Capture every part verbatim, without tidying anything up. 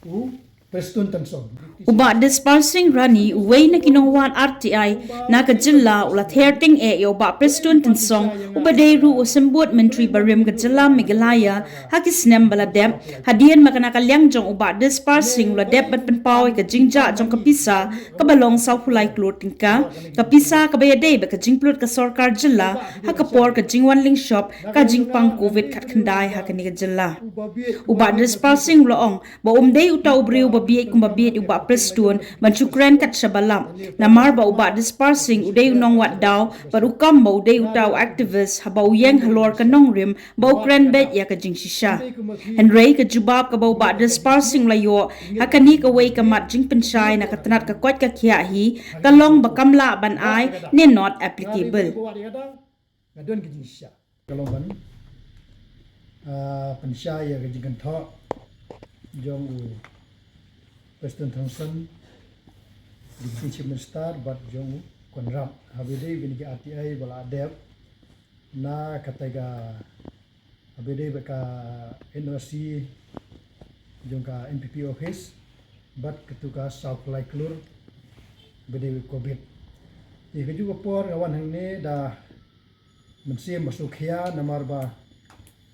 u Prestone Tynsong. U Bah Dispar Singh Rani, uwei na ki nongwan R T I na ka jylla, u la ther tyngeh ïa u Bah Prestone Tynsong, uba dei ruh u symbud myntri barim ka jylla Meghalaya ha ki snem ba la dep, hadien ba na ka liang jong u Bah Dispar Singh u la dep ban pynpaw ïa ka jingjah jong ka pisa kaba long sawphew lai klur tyngka, ka pisa kaba ïadei bad ka jingpynlut ka sorkar jylla ha ka por ka jingwan lyngshop ka jingpang covid khatkhyndai ha kane ka jylla. U Bah Dispar Singh u la ong ba um dei uta u briew ba bieit kumba bieit u Bah Prestone ban shu kren kat shaba lap, namar ba u Bah Dispar Singh u dei u nongwad daw bad u kam ba u dei uta u activist haba u ïeng halor ka nongrim ba u kren beit ïa ka jingshisha. Hynrei ka jubab kaba u Bah Dispar Singh u la ïoh ha kane kawei ka mat jingpynshai na ka tnat ka koit ka khiah hi ka long ba kam lah ban ai ne not applicable. Nga don ka jingshisha. Ka long ban, ah, pynshai ïa ka jingkynthoh jong u Prestone Tynsong, Deputy Chief Minister, bad jong u Conrad. Haba ïadei bad kine ki R T I ba la dep na kata ka, haba ïadei bad ka N O C jong ka N P P office, bad katu ka sawphew lai klur ba dei covid. Ïa kajuh ka por nga wan hangne da mynsiem ba sngewkhia namar ba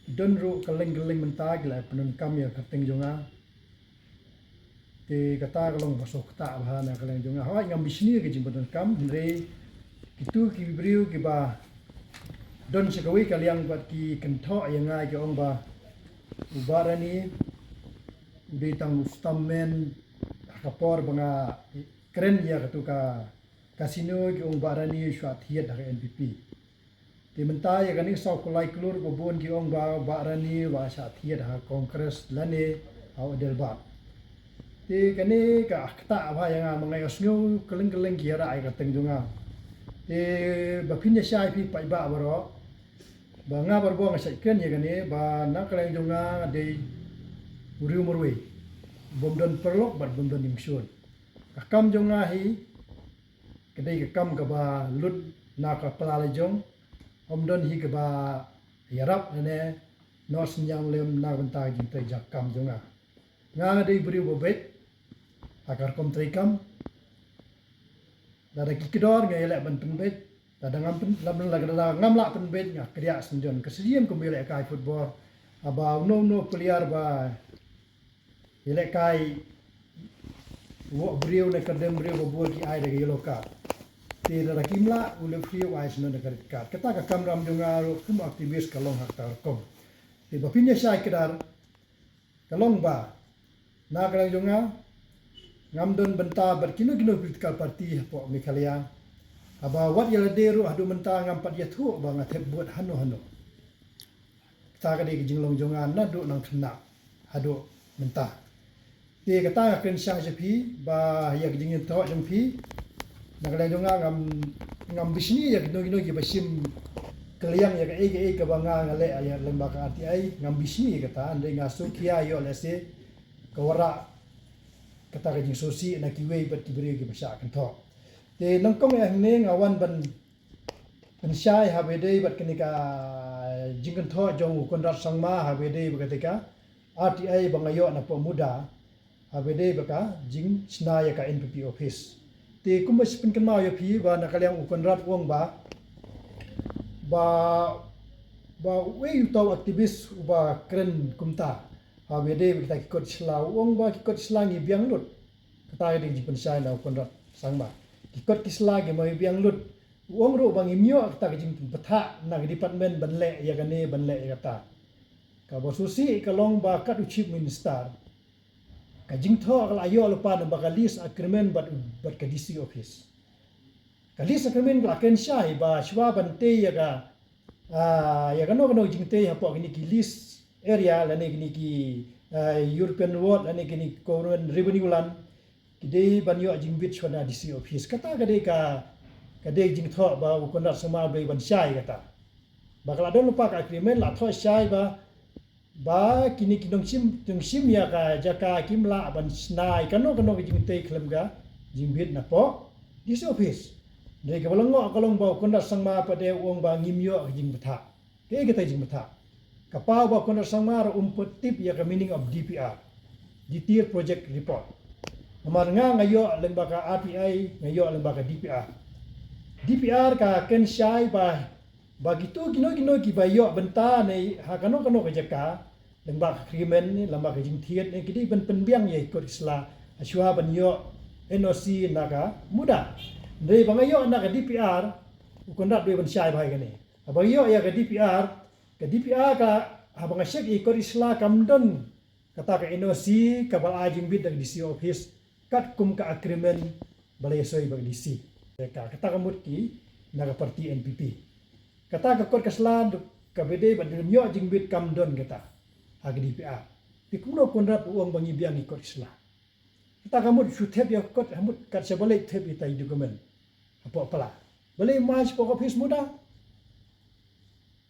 ki don ruh kylleng kylleng mynta ki la pyndonkam ïa ka kyrteng jong nga. Te kata ka long ba sngewkhia bha na ka liang jong nga. Hooid ngam bishni ka jingpyndonkam, hynrei kitu ki briew kiba don sha kawei ka liang bad ki kynthoh ïa nga ki ong ba u Bah Rani u dei tang u stuntman ha ka por ba nga kren ïa katu ka casino, ki ong Bah Rani u shah thied ha ka N P P. Te mynta ïa kane sawphew lai klur ba bun ki ong ba Bah Rani u shah thied ha Congress lane ha u Adelbert. Te kane ka ktah bha ïa nga, ma nga ïohsngew kylleng kylleng ki ïarap ïa ka kyrteng jong nga. Te ba phin ïa shai phi paidbah baroh ba nga barabor nga shait kren ïa kane ba na ka liang jong nga nga dei u riew marwei, bym don paralok bad bym don ïingshun. Ka kam jong nga hi ka dei ka kam kaba lut na ka pla la jong, ym don hi kaba ïarap lane noh synñiang lem na ka bynta ka jingtrei jingkam jong nga. Nga nga dei briew ba beit ha ka rukom treikam. Lada ki kdor nga ïaleh ban pynbeit, lada ngam pyn, lada, lada ngam lah pynbeit nga kdiah synjor. Ka syriem kum ïalehkai football, haba uno uno player ba ïalehkai, woh briew ne kyrdem briew ba bun ki ai da ka yellow card. Te lada kim lah, u referee u ai synjor da ka red card. Kata ka kamram jong nga ruh kum activist ka long ha kata ka rukom. Te ba phin ïa shai kdar ka long ba na ka liang jong nga ngam don bynta bad kino kino political party hapoh Meghalaya. Haba wat ïa lade ruh haduh mynta ngam pat ïathuh ba nga thep vote hano hano. Kata ka dei ka jinglong jong nga naduh nangkhynnah haduh mynta. Te kata nga kren shai sha phi ba ïa ka jingïathoh jong phi, na ka liang jong nga ngam, ngam bishni ïa kino kino kiba shim kylliang ïa kaei kaei kaba nga nga leh ïa lyngba ka R T I, ngam bishni ïa kata, hynrei nga sngewkhia ïoh lehse ka wanrah kata ka jingsngewsih na kiwei bad ki briew kiba shah kynthoh. Te nyngkong eh hangne nga wan ban pynshai haba ïadei bad kane ka jingkynthoh jong u Conrad Sangma haba ïadei bad kata ka R T I ba nga ïoh napoh MUDA, haba ïadei bad ka jingshna ïa ka N P P office. Te kumba shu pynkynmaw ïa phi ba na ka liang u Conrad u ong ba, ba, ba uei uta u activist uba kren kumta haba ïadei bad kita ki kot sla, u ong ba ki kot sla ngi biang lut. Kata ka dei ka jingpynshai na u Conrad Sangma. Ki kot ki sla ki ma biang lut. U ong ruh ba ngim ïoh kata ka jingbthah na ka department ban leh ïa kane ban leh ïa kata. Kaba sngewsih ka long ba kat u Chief Minister ka jingthoh ka la ïoh lypa na ba ka lease agreement bad, bad ka D C office. Ka lease agreement ka la kren shai ba shuwa ban tei ïa ka, ah, ïa kano kano jingtei hapoh kine ki lease area lane kine ki, ah, European Road lane kine ki Government Revenue Land, ki dei ban ïoh jingbit shuwa na D C office. Kata ka dei ka, ka dei jingthoh ba u Conrad Sangma u dei ban shai kata. Ba ka la don lypa ka agreement la thoh shai ba, ba kine ki nongshim, nongshim ïa ka jaka kim lah ban shna ïa kano kano ka jingtei khlem ka jingbit napoh D C office. Dei kaba la ngoh ka long ba u Conrad Sangma pat de u ong ba ngim ïoh ka jingbthah. Kaei kata ka jingbthah? Ka paw ba u Conrad Sangma ruh um pat tip ïa ka meaning of D P R. detail project report. Namar nga nga ïoh lyngba ka R T I, nga ïoh lyngba ka D P R. D P R ka kren shai ba, ba kitu kino kino kiba ïoh bynta ne ha kano kano ka jaka, lyngba ka agreement ne, lyngba ka jingthied ne, ki dei ban pynbiang ïa i kot ki sla, hashwa ban ïoh N O C na ka MUDA. Hynrei ba nga ïoh na ka D P R, u Conrad dei ban shai bha ïa kane. Haba nga ïoh ïa ka D P R, ka D P R ka, haba nga check i kot ki sla kam don kata ka N O C kaba la ai jingbit da ka D C office, katkum ka agreement ba la ïasoi bad ka D C. Ka, kata ka mut ki na ka party N P P. Kata ka kot ka sla duk kaba dei ba dei ban ïoh jingbit kam don kata ha ka D P R. Te kumno Conrad u ong ba ngi biang i kot ka sla? Kata ka mut shu thep ïa kot, ka mut kat shaba leit thep ïa i document hapoh pla. Balei mai shapoh office MUDA?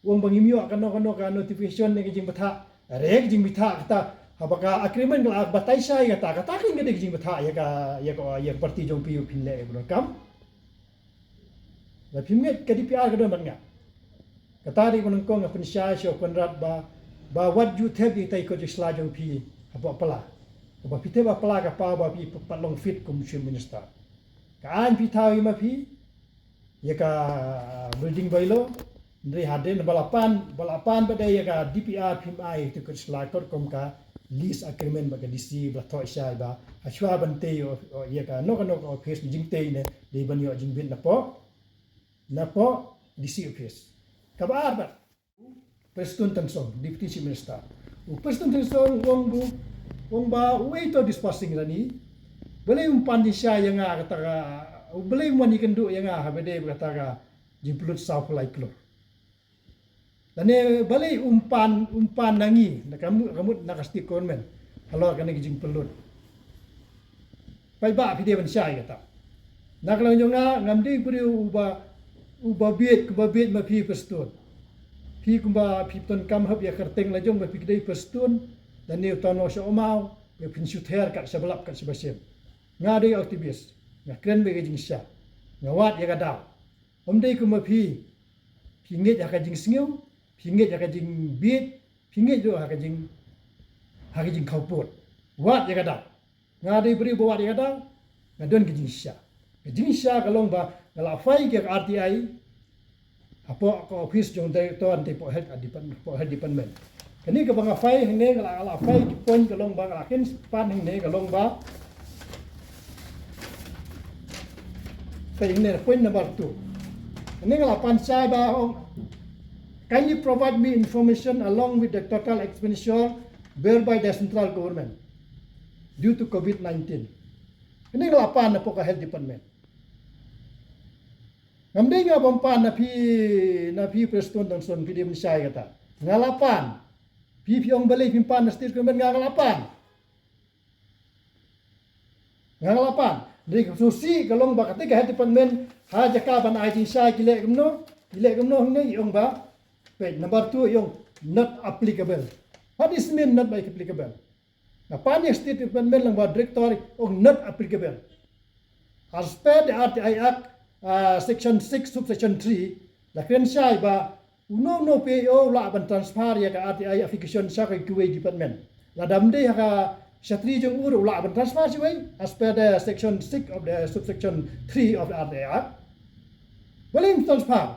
U ong ba ngim ïoh kano kano ka notification ne ka jingbthah. Re ka jingbthah kata, haba ka agreement ka la batai shai kata, kata ka dei ka jingbthah ïa ka, ïa ka, ïa ka party jong phi, phin leh ïa kano kam. La phim ngeit ka D P R ka don bad nga. Kata dei ba nyngkong nga pynshai sha u Conrad ba, ba wat ju thep ïa i kot ki sla jong phi hapoh pla. Ba phi thep ha pla ka paw ba phi pat long fit kum chief minister. Ka aiñ phi thaw ïa ma phi ïa ka building bylaw, hynrei hadien ba la pan, ba la pan pat de ïa ka D P R phim ai i kot ki sla katkum ka lease agreement bad ka D C ba la thoh shai ba hashwa ban tei ïa kano kano ka office, jingtei ne dei ban ïoh jingbit napoh, napoh D C office. Kaba ar pat Prestone Tynsong, Deputy Chief Minister. U Prestone Tynsong u ong ba, u ong ba uei to dispersing lane, balei um pan jingshai ïa nga kata ka, balei um wan ïakynduh ïa nga haba dei ba kata ka jingpynlut saw phew lai klur. Lane balei um pan, um pan na ngi, na ka mut, ka mut na ka state government halor kane ka jingpynlut. Paidbah, phi dei ban shai kata. Na ka liang jong nga, ngam dei briew uba, uba bieit, kumba bieit ma phi Prestone. Phi kumba phi pyndonkam hap ïa ka kyrteng la jong ba phi dei Prestone, lane uta u nongshah maw, ba phin shu ther kat shaba lap kat shaba shem. Nga dei activist, nga kren bad ka jingshisha, nga wad ïa ka daw. Ym dei kumba phi, phi ngeit ha ka jingsngew, phi ngeit ha ka jingbieit, phi ngeit ruh ha ka jing, ha ka jingkhawpud. Wad ïa ka daw. Nga dei briew ba wad ïa ka daw, nga don ka jingshisha. Ka jingshisha ka long ba nga la file ïa ka R T I hapoh ka office jong director te hapoh health department, hapoh health department. Kane kaba nga file hangne, nga la, la file, ka point ka long ba nga la kren pan hangne ka long ba, ka hangne point number two. Hangne nga la pan shai ba ong, kindly provide me information along with the total expenditure bear by the central government due to COVID nineteen. Hangne nga la pan hapoh ka health department. Ngam dei nga ban pan na phi, na phi Prestone Tynsong, phi dei ban shai kata. Nga la pan. Phi, phi ong balei phim pan na state government, nga, nga la pan. Nga, nga la pan. Dei ka sngewsih ka long ba kata ka health department, ha jaka ban ai jingshai ki leh kumno, ki leh kumno hangne, i ong ba, page number two, i ong not applicable. What is mean not applicable? Nga pan ïa state department lyngba director, ong not applicable. As per the R T I Act, uh, section six, subsection three, la kren shai ba uno uno u P A O u lah ban transfer ïa ka R T I application sha ka kiwei department. Lada ym dei ha ka shatri jong u ruh u lah ban transfer sha iwei, as per the section six of the subsection three of the R T I Act. Balei ym transfer?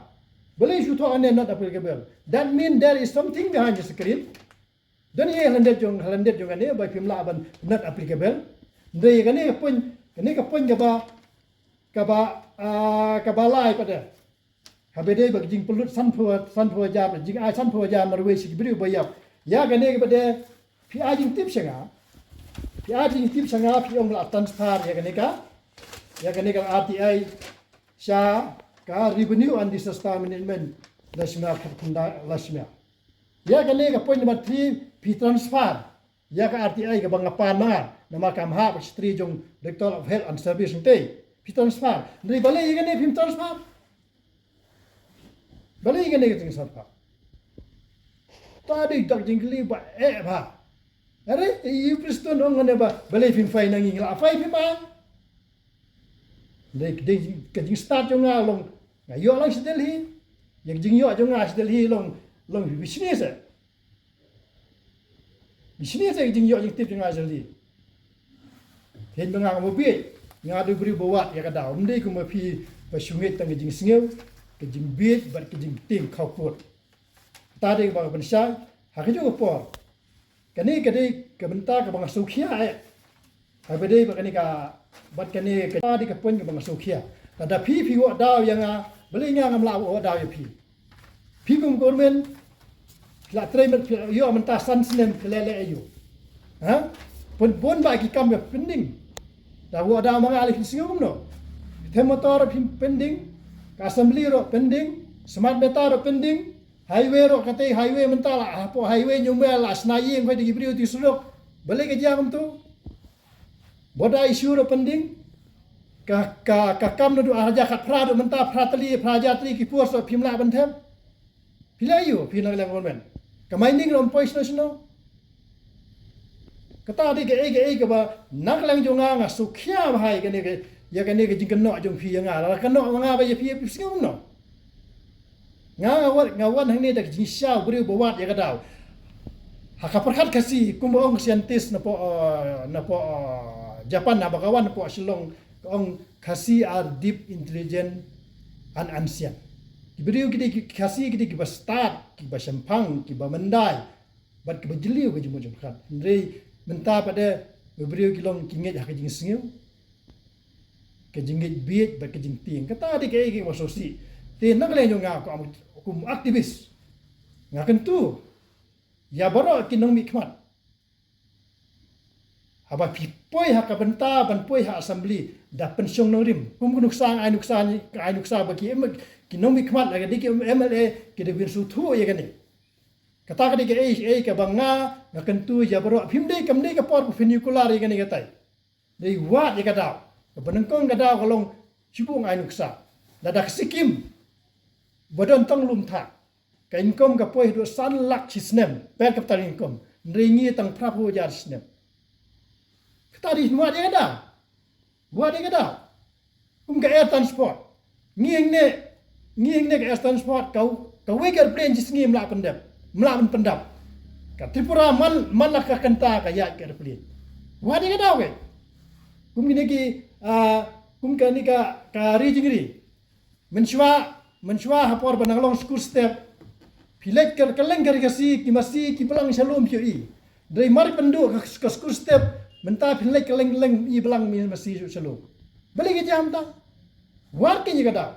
Balei shu thoh hangne not applicable? That mean there is something behind the screen. Don hi ha lyndet jong, ha lyndet jong kane ba phim lah ban not applicable. Hynrei kane ka point, kane ka point kaba, kaba, ah, kaba lai pat de. Haba dei ba ka jingpynlut sanphew, sanphew hajar, jingai sanphew hajar marwei sha ki briew ba ïap. Ïa kane kaba dei phi ai jingtip sha nga. Phi ai jingtip sha nga, phi ong la transfer ïa kane ka, ïa kane ka R T I sha ka Revenue and Disaster Management, la shna ka khunda la shna. Ïa kane ka point number three, phi transfer ïa ka R T I kaba nga pan ma nga, namar kam hap ha ka shatri jong Director of Health and Service Sanitation. Phi transfer. Hynrei balei ïa kane phim transfer? Balei ïa kane ka jingtransfer? Ta dei dak jingkylli ba eh bha. Are, i Prestone ong kane ba balei phim file na ngi, nga la file, phim ai. Dei, dei ka jingstad jong nga long nga ïoh lang sha Delhi. Ïa ka jingïoh jong nga sha Delhi long, long bishni se. Bishni se ka jingïoh jingtip jong nga sha Delhi. Hynrei ba nga nga ba bieit, nga dei u briew ba wad ïa ka daw. Ym dei kum ma phi ba shu ngeit tang ka jingsngew, ka jingbieit bad ka jingtieng khawpud. Kata dei kaba nga pynshai ha kajuh ka por. Kane ka dei ka bynta kaba nga sngewkhia eh. Haba dei bad kane ka, bad kane ka dei ka point kaba nga sngewkhia. Lada phi phi wad daw ïa nga, balei nga ngam lah wad daw ïa phi? Phi kum government, phi la trei mynta, phi la ïoh mynta san snem, phi la leh aïu? Ha? Bun bun bah ki kam ba pending. Da wad daw ma nga, lei phi sngew kumno? Them motor ruh phi pending, ka assembly ruh pending, smart meter ruh pending, highway ruh, katei highway mynta la, hapoh highway New Mile la shna ïing, hoi da ki briew, tiew surok. Balei ka jia kumto? Border issue ruh pending. Ka, ka, ka kam naduh ar hajar khatphra ruh mynta phra tylli, phra hajar tylli ki post ruh phim lah ban them. Phi leh aïu, phi na ka liang government? Ka mining ruh ym poi shano shano. Kata dei kaei kaei kaba na ka liang jong nga nga sngewkhia bha ïa kane ka, ïa kane ka jingkynnoh jong phi ïa nga. Lada kynnoh ma nga ba ïa phi, ïa phi sngew kumno? Nga, nga wan, nga wan hangne da ka jingshisha u briew ba wad ïa ka daw. Ha ka pyrkhat Khasi, kumba ong ka scientist napoh, eh, napoh, eh, Japan, haba ka wan napoh Shillong, ka ong, "Khasi are deep, intelligent and ancient." Ki briew ki dei ki Khasi ki dei kiba stad, kiba shemphang, kiba myndai, bad kiba jylliew ka jingmut jingpyrkhat. Hynrei mynta pat de, ki briew ki long ki ngeit ha ka jingsngew, ka jingngeit bieit bad ka jingtieng. Kata dei kaei kaei kaba sngewsih. Te na ka liang jong nga kum, kum activist, nga kyntu ïa baroh ki nongmihkhmat, haba phi poi ha ka bynta ban poi ha assembly, da pynshong nongrim. Kum ka nuksa, ai nuksa, ai nuksa ba ki M-, ki nongmihkhmat, la ka dei ki M L A, ki da win shu thuh ïa kane. Kata ka dei kaei kaei kaba nga, nga kyntu ïa baroh. Phim dei, kam dei ka por ba phin ïa kular ïa kane katai. Dei wad ïa ka daw. Kaba nyngkong ka daw ka long shu buh, ai nuksa. Lada ka Sikkim ba don tang lum thah, ka income ka poi haduh san lak shi snem per capita income. Hynrei ngi tang phra phew hajar shi snem. Kata dei wad ïa ka daw. Wad ïa ka daw. Kum ka air transport. Ngi hangne, ngi hangne ka air transport, ka, kawei ka airplane shi sngi ym lah pyndep, ym lah ban pyndap. Ka Tripura man, man la ka kynta ka ïaid ka airplane. Wad ïa ka daw keiñ. Kum kine ki, ah, kum kane ka, ka ri jingri. Mynshuwa, mynshuwa ha por ba nang long school step, phi leit ka, ka leng ka ri Khasi, ki masi ki balang sha lum phi ïohi. Hynrei mar pynduh ka, ka school step, mynta phi leit ka leng leng i balang, i masi sha lum. Balei ka jia mynta? Wad keiñ ïa ka daw.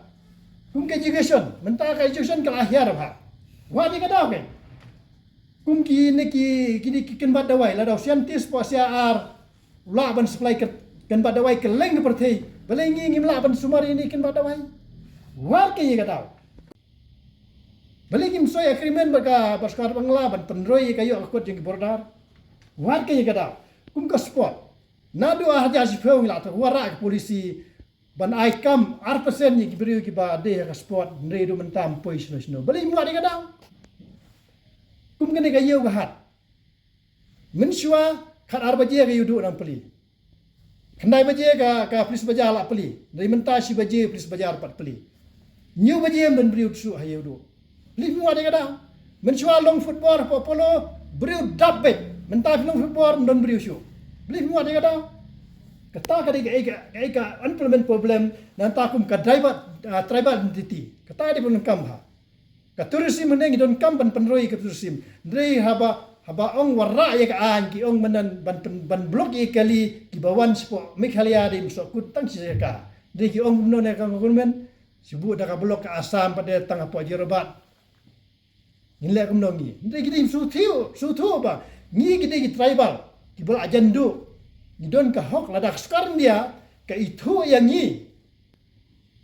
Kum ka education, mynta ka education ka la hiar bha. Wad ïa ka daw keiñ. Kum kine ki, kine ki kynbat dawai, lada u scientist hapoh C R R u lah ban supply ka kynbat dawai kylleng ka pyrthei, balei ngi ngim lah ban sumar ïa kine ki kynbat dawai? Wad keiñ ïa ka daw. Balei kim sign agreement bad ka, bad ka sorkar Bangla ban pynroi ïa ka ïoh ka kot jong ki border? Wad keiñ ïa ka daw. Kum ka sport, naduh ar hajar shiphew ngi la wanrah ka policy ban ai kam ar percent ïa ki briew kiba dei ha ka sport, hynrei haduh mynta ym poi shano shano. Balei ym wad ïa ka daw? Kum kane ka Ïew ka Hat. Mynshuwa khat ar baje ka ïuh duh nang plie. Khyndai baje ka, ka police bajar la plie. Hynrei mynta shi baje police bajar pat plie. Hynñiew baje ym don briew shuh ha ïuh duh. Balei phim wad ïa ka daw? Mynshuwa long football hapoh Polo, briew dap beit. Mynta phi long football ym don briew shuh. Balei phim wad ïa ka daw? Kata ka dei ka, ka, ka, ka unemployment problem, nangta kum ka tribal, ah, tribal identity. Kata ka dei problem kam ha. Ka tourism mynne ngi donkam ban pynroi ka tourism. Hynrei haba, haba ong wanrah ïa ka aiñ ki ong mynne ban pyn-, ban block ïa ki kali kiba wan shapoh Meghalaya, dei ym sngewkut tang shi jaka. Hynrei ki ong kumno ne ka government? Shu buh da ka block ka Assam pat de tang hapoh Jorabat. Ngin leh kumno ngi? Hynrei ki dei sngewthuh, sngewthuh ba ngi ki dei ki tribal kiba la jan duh. Ngi don ka hok, lada ka sorkar India ka ithuh ïa ngi.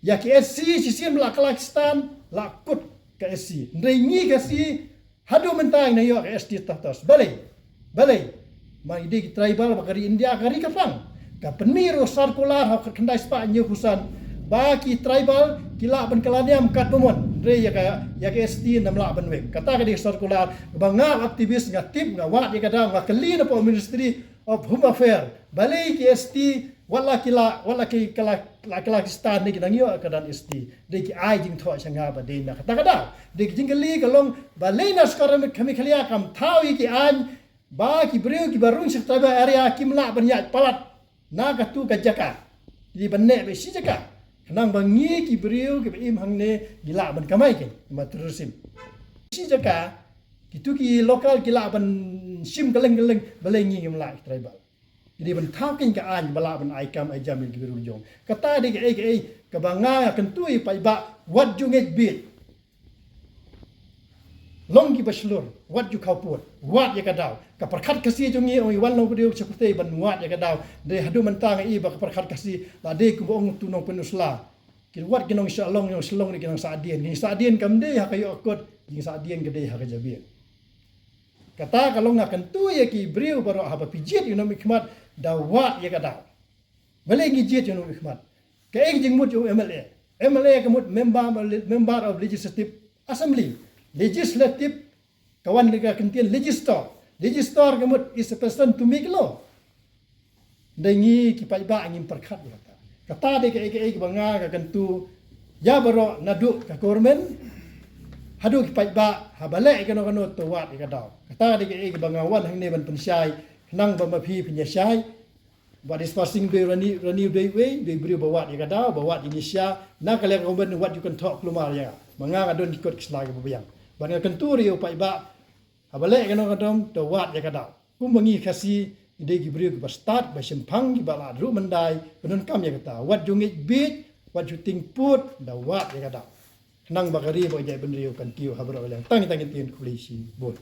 Ïa ki S C shisien la kylla ki stand, la kut ka S C. Hynrei ngi ka S C haduh mynta ngi nang ïoh ka S T status. Balei? Balei? Ma ngi dei ki tribal ba ka ri India ka ri kyrpang. Ka pynmih ruh circular ha ka khyndai spah hynñiewphew san ba ki tribal ki lah ban kylla niam katba mon. Hynrei ïa ka, ïa ka S T ym lah ban weng. Kata ka dei circular ba nga activist nga tip, nga wad ïa ka daw, nga kylli na pdeng Ministry of Home Affairs. Balei ki S T, wat la ki la, wat la ki kylla, la kylla ki stand, ne ki nang ïoh ka dan S T? Dei ki ai jingthoh sha nga ba dei na kata ka daw. Dei ki jingkylli ka long, balei na sorkar Meghalaya kam thaw ïa ki aiñ ba ki briew kiba rung sha tribal area kim lah ban ïaid palat Na katu ka jaka, ki dei ban neh beit shi jaka. Khnang ba ngi ki briew kiba im hangne ngi lah ban kamai kein, namar terrorism. Shi jaka, kitu ki local ki lah ban shim kylleng kylleng, balei ngi ngim lah ki tribal. Ki dei ban thaw kein ka aiñ ba lah ban ai kam ai jam ïa ki briew la jong. Kata dei kaei kaei kaba nga kyntu ïa u paidbah, wat ju ngeit bieit. Long kiba shlur, wat ju khawpud, wad ïa ka daw. Ka pyrkhat Khasi jong ngi, ong i Wan Long Bdiaw sha pyrthei ban wad ïa ka daw. Dei haduh mynta nga i ba ka pyrkhat Khasi, la dei kumba ong utu nongpynusla. Ki wad ki nongshah long, nongshah long dei ki nongsahdien. Ki nongsahdien kam dei ha ka ïoh kut, ki nongsahdien ka dei ha ka jabieng. Kata ka long nga kyntu ïa ki briew baroh, haba phi jied ïa u nongmihkhmat, da wad ïa ka daw. Balei ngi jied ïa u nongmihkhmat? Kaei ka jingmut jong u M L A? M L A ka mut member, member of Legislative Assembly. Legislative, ka wan da ka kyntien legislator. Legislator ka mut is a person to make law. Dei ngi ki paidbah ngim pyrkhat ïa kata. Kata dei kaei kaei kaba nga ka kyntu ïa baroh, naduh ka government haduh ki paidbah, haba leh kano kano to wad ïa ka daw. Kata dei kaei kaba nga wan hangne ban pynshai, khnang ba ma phi phin ïa shai. Ba dispersing dei rani, rani dei wei, dei briew ba wad ïa ka daw, ba wad ïa ngi sha, na ka liang ka government wat ju kynthoh kulmar ïa nga. Ma nga nga don ki kot ki sla kiba biang. Bad nga kyntu ruh ïa u paidbah, haba leh kano kano to wad ïa ka daw. Kumba ngi Khasi, ngi dei ki briew kiba stad, ba shemphang, kiba la ruh myndai, ba donkam ïa kata. Wat ju ngeit bieit, wat ju tieng pud, da wad ïa ka daw. Khnang ba ka ri bad ka jaitbynriew kan kiew ha baroh ka liang. Tang tang ktien, khublei shibun.